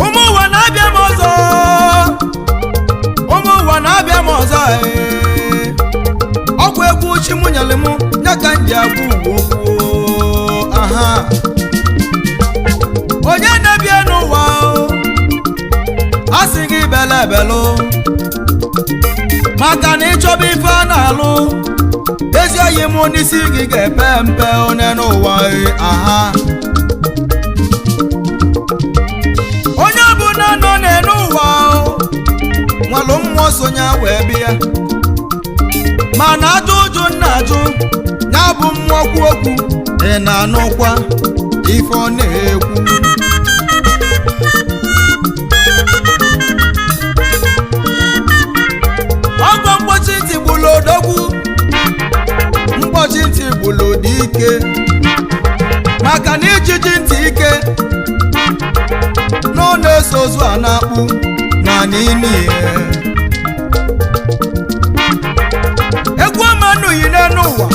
Ụmụ ụwa na-abịa m ọzọ, ụmụ ụwa na-abịa m ọzọ. Ee, ọgwụ egwu chi mụ nyere m ya ka m ji agwa ugwu okwu. Aha, onye na-ebie n'ụwa o, a sị gị bele ebelụ, maka na ịchọba ife a na-alụ ezi oyi m n'isi gị ga-epe mpe onye n'ụwa. Ee, aha, onye ọbụla nọ n'elu ụwa o, nwalụ mmụọ sonye wee bịa, mana ajụ ụjụ nna ajụ ya bụ mmụọ kwu okwu, ị na-anụkwa ife ọ na-ekwu. Ọgwụ mkpọchi ntị gburu odogwu, mkpọchi ntị gburu dike, maka na ijiji ntị ike na ọ na-eso ozu a na-akpụ na n'imi ya. Egwu ọmanụghị n'elu ụwa,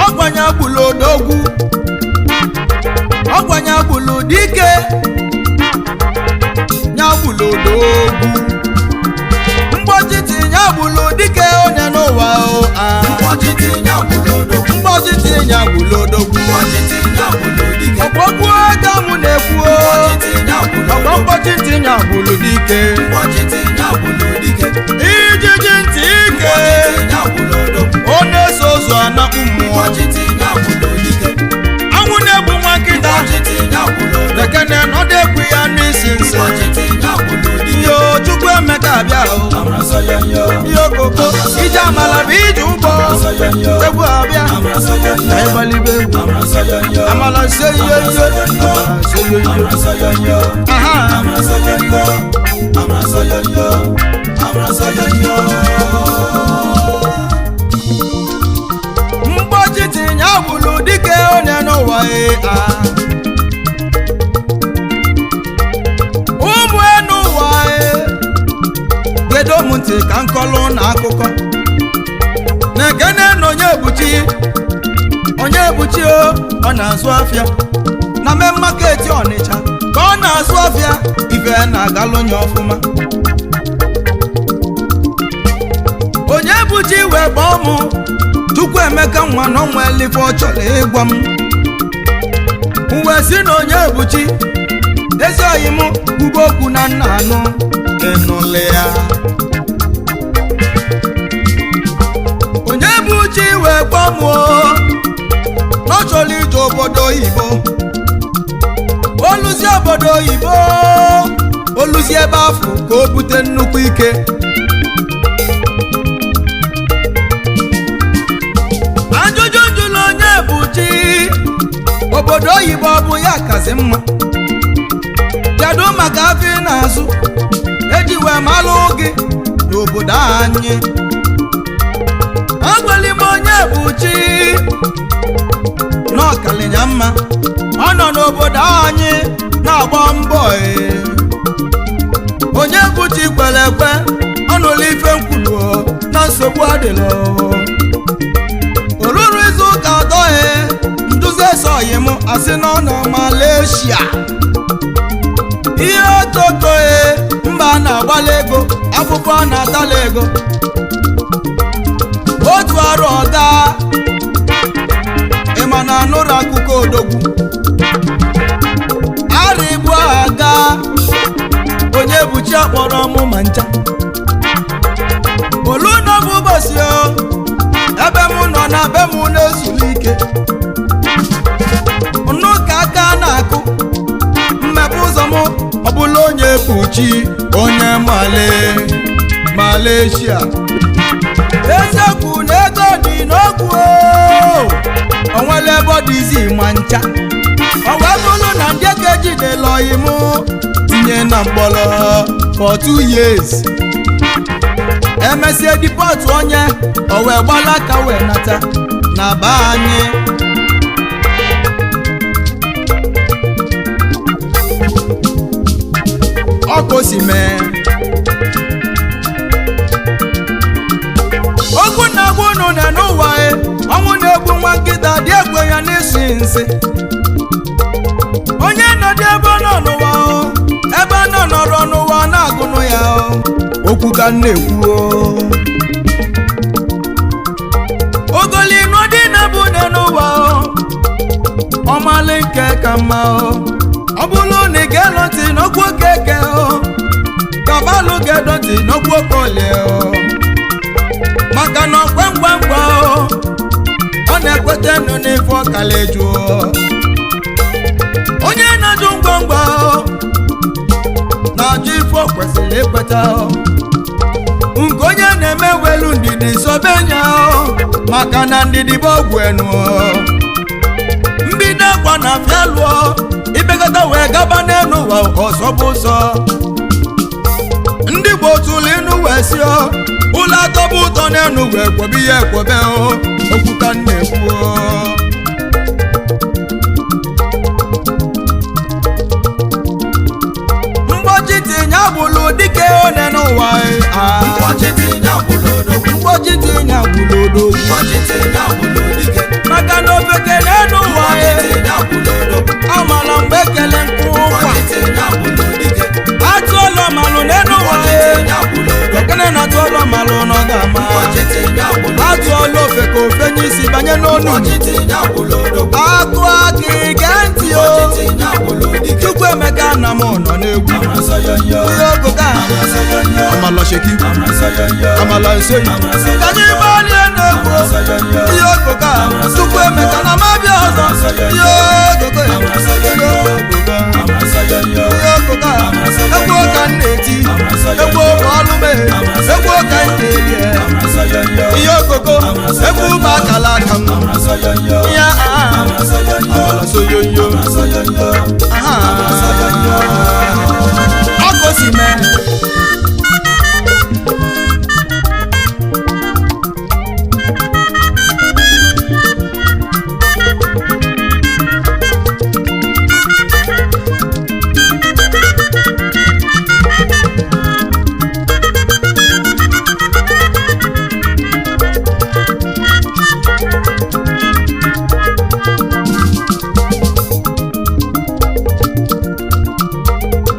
ọgbanye agbụlụ odogwu, ọgbanye agbụlụ dike, ya agbụlụ odogwu, mgbọchiti ya agbụlụ dike onye n'ụwa o a. Mkpọchiti ya gburu odogwu. Mgbọchiti ya agbụlụ odogwu. Mkpọchiti ya gburu dike. Ọgbọgwụ aka mụ na-ekwu o. Mkpọchiti ya gburu Ọgbọ odogwu. mgbọchiti ya agbụlụ dike. Mkpọchiti ya gburu dike. Ijiji ntị ike. Mkpọchiti ya gburu odogwu. Ọ na-eso ụzọ anakpụ mmụọ. Mkpọchiti ya gburu dike. Anwụ na-egbu nwa nkịta. Mkpọchiti ya gburu odogwu. Ekene nọdụ ekwu ya n'isi nsị. Mkpọchiti ya gburu dike. Yo, Chukwu Emeka abịa o. Yo koko, ije amala bụ ije ụgbọ. Egwu abịa. Ka ịgbalibe egwu. Amala se ihe ihe. Amala se ihe ihe. Aha. Mgbochi tinye agbụlụ dike onye n'ụwa. E a. Ụmụ enu ụwa e. Gedo m ntị ka nkọlụ na akụkọ. Na ekene na onye ebuchi, onye ebuchi o, ọ na-azụ afịa na main market Ọnịcha ka ọ na-azụ afịa, ife na-agalụ nye ọfụma. Onye ebuchi wee gbọọ mụ Chukwu Emeka nwa na ọnwa elife ọ chọrọ ịgwa m, wee sị na onye ebuchi ezi oyi m kwube okwu na nna anụ ịnụlị ya. Onye bụ chi wee gwa m o, na ọ chọrọ ije obodo oyibo, oluzi obodo oyibo, oluzi ebe afọ ka o bute nnukwu ike. Ajụjụ njụlụ onye bụ chi, obodo oyibo ọ bụ ya kazi mma? Kedu maka afọ ị na-azụ eji wee malụ gị n'obodo anyị? Agwali m onye bụ chi na ọkalinya mma, ọ nọ n'obodo anyị na-agba mbọ. Ee, onye bụ chi kwere ekwe, ọ nụla ife nkwulu na nsogbu adịlọ. Oruru izu ụka atọ, ee, nduzi esoghị m asị na ọ nọ Malaysia. Ihe otoko, ee, mba a na-agbala ego, akwụkwọ a na-atala ego, otu arụ ọga ịma na anụrụ akụkọ odogwu. akpọrọ mụ ma ncha. Olu n'obu ụbọchị o, ebe m nọ na be m na-ezuru ike. Nnu ka aka na-akụ mmepe ụzọ m, ọ bụla onye kpuchi onye male Malaysia. Eziokwu na ego dị n'okwu o, onwere ebe ọ dịzi ma ncha. Ọ wee bụrụ na ndị ego ejidela oyi mụ tinye na mkpọrọ for 2 years, emesie deport onye, o wee gbalaka wee nata na be anyị. Ọ ka o si mee. Okwu na-agwa unu na n'ụwa e, ọnwụ na-egbu nwa nkịta dị egwe ya n'isi nsị. Onye nọdụ ebe ọ nọ n'ụwa o, ebe ọ nọ nọrọ n'ụwa na-agụnụ ya o. Okwu ka m na-ekwu o. Ogolinu dị na bụ na n'ụwa o, ọmalị nke ka mma o. Ọ bụrụ na ị ga-elo ntị n'okwu okeke o, kabalụ ga-edo ntị n'okwu okolie o. Maka na ọkwe ngwa ngwa o, ọ na-ekweta nụ n'ife ọkala eju o. Onye na-ajụ ngwa ngwa o, na-ajụ ife o kwesịrị ikweta o. Nke onye na-eme welu ndidi sobe nya o, maka na ndidi bụ ọgwụ enu o. Mbido akwa na afịa lụọ ibekọta wee gaba n'elu ụwa ọzọ bụ ụzọ. Ndị Igbo tụrụ inu wee sị o, ụlọ atọ bụ ụtọ n'elu wee kwobe ihe ekwobe o. Okwu ka m na-ekwu o. Mgbochi tinye agbụlụ dike one n'ụwa e, ah. Mkpọchi tinye agbụlụ odogwu. Mgbochi tinye agbụlụ odogwu. Mkpọchi tinye agbụlụ dike. Maka na ofeke n'elu ụwa Mkpọchi e, tinye agbụlụ odogwu. Amala mgbe ekele nkụ ụkwa. Mkpọchi tinye agbụlụ dike. Atụọlọ malụ n'elu ụwa Mkpọchi e, tinye agbụlụ odogwu. ekene na atụọlọ malụ na ọ ga-ama. Mkpọchi tinye agbụlụ dike. Atụọlọ ofe ka ofe nye isi banye n'onu. Mkpọchi tinye agbụlụ odogwu. Akụ aka ige ntị o. Mkpọchi tinye agbụlụ dike. Chukwu Emeka na m nọ n'egwu. Ihe ogogo a, amala sheki, amala nsoyi, ka anyị gbalie n'egwu. Ihe ogogo a, Chukwu Emeka na m abịa ọzọ. Ihe ogogo ya, ihe ogogo a, ihe ogogo a, egwu ka m na-eti, egwu ọlụ m, egwu ka m na-eri. Ihe ogogo, egwu m akala aka m ya, ah, amala soyoyo, aha, ọ ka o si mee.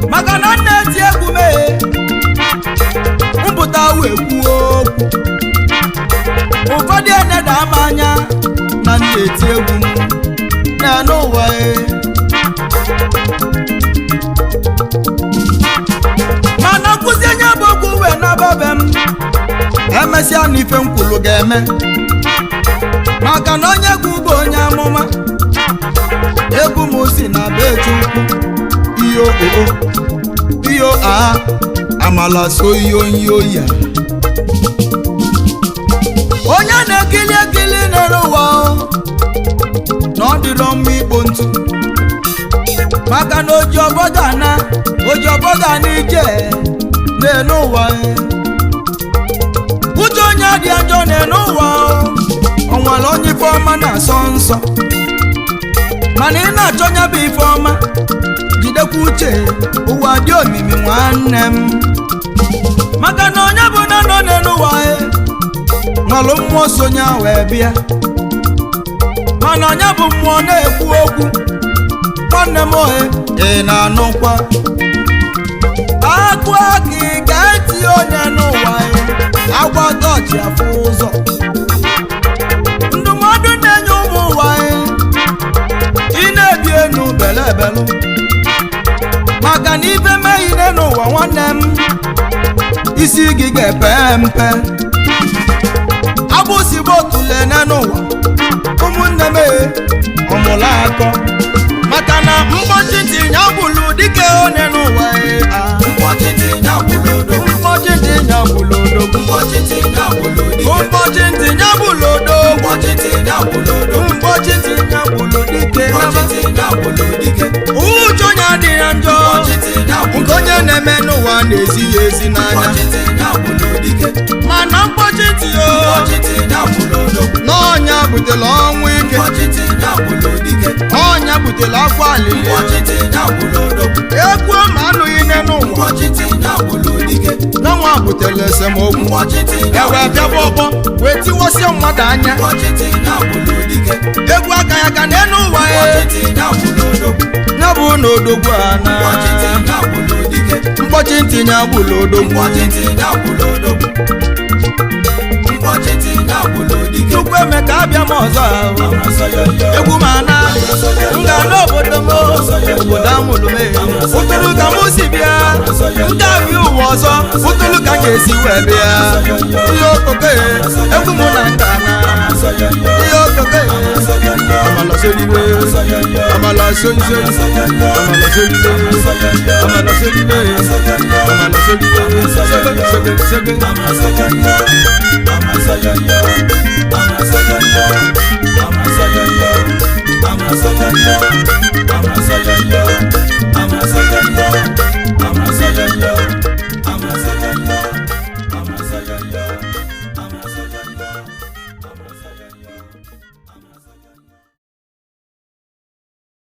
Maka na nna eti egwu mee mpụta wee kwuo okwu, ụfọdụ eneda ama anya na nna eti egwu m na n'ụwa e. Mana nkụzi enye bụ okwu wee naba be m, emesịa na ife m kwuru ga-eme. Maka na onye egwu bụ onye amụma, egwu m si na be Chukwu. Iyo oo, iyo a, amala so iyo iyo ya. Onye na-ekili ekili n'elu ụwa o, na ọ dịrọ mma ikpo ntu. Maka na oji ọbọ ga-ana, oji ọbọ ga-ana ije n'elu ụwa e. Uche onye dị ajọ n'elu ụwa o, o nwere onye ife ọma na-asọ nsọ. Mana ị na-achọ onye bụ ife ọma, jidekwa uche. Ụwa dị omimi nwanne m. Maka na onye bụ na nọ n'elu ụwa e, nwere mmụọ sonye wee bịa. Mana onye bụ mmụọ na-ekwu okwu, nwanne m ohe, ị na-anụkwa akụ aka ị ga-eti onye n'ụwa e, agwa dọchi afụ ụzọ. Ndụmọdụ na-enye ụmụ ụwa e, ị na-ebi enu belebelụ. Maka na ibe meghine n'ụwa, nwanne m, isi gị ga-epe mpe. Agbụsị otule n'ụwa, ụmụnne m, ọmụla akọ, maka na mkpọchi ntị ya gbulu dike onye n'ụwa e, ah. Mkpọchi ntị ya gburu odogwu. Mkpọchi ntị ya gbulu odogwu. Mkpọchi ntị ya gburu dike. Mkpọchi ntị ya gbulu odogwu. Mkpọchi ntị ya gburu odogwu. Mkpọchi ntị ya gbulu dike. Mkpọchi ntị ya gburu dike. Uche onye adịghị njọ. Mkpọchi ntị ya gburu. Nke onye na-eme n'ụwa na-ezi ya ezi n'anya. Mkpọchi ntị ya gburu dike. Mana mkpọchi ntị o Mkpọchi ntị ya gburu odogwu. N'ọnya butere ọnwụ ike. Mkpọchi ntị ya gburu dike. Ọnya butere akwa alili. Mkpọchi ntị ya gburu odogwu. Ekwuo ma anụghị nne n'ụwa. Mkpọchi ntị ya gburu dike. N'ọnwa butere esemokwu. Mkpọchi ntị ya. Ewe bịaba ọgbọ wee tiwasịa mmadụ anya. Mkpọchi ntị ya gburu dike. Egwu aka ya ka n'elu ụwa Mkpọchi e ntị ya gburu odogwu. Ya bụ na odogwu a na Mkpọchi ntị ya gburu dike. Mkpọchi ntị ya gburu odogwu. Mkpọchi ntị ya gburu odogwu. Mkpọchi ntị ya gburu dike. Chukwu eme ka abịa m ọzọ ahụ. Egwu m ana m ga n'obodo m, obodo amụrụ m, ụtụrụ ka m si bịa. M ga-abịa ụwa ọzọ, ụtụrụ ka m ga-esi wee bịa. Ihe okoke, egwu m na nka na ihe okoke. Amala solibe, amala solisoli, amala solibe, amala solibe, amala solibe, soge soge soge.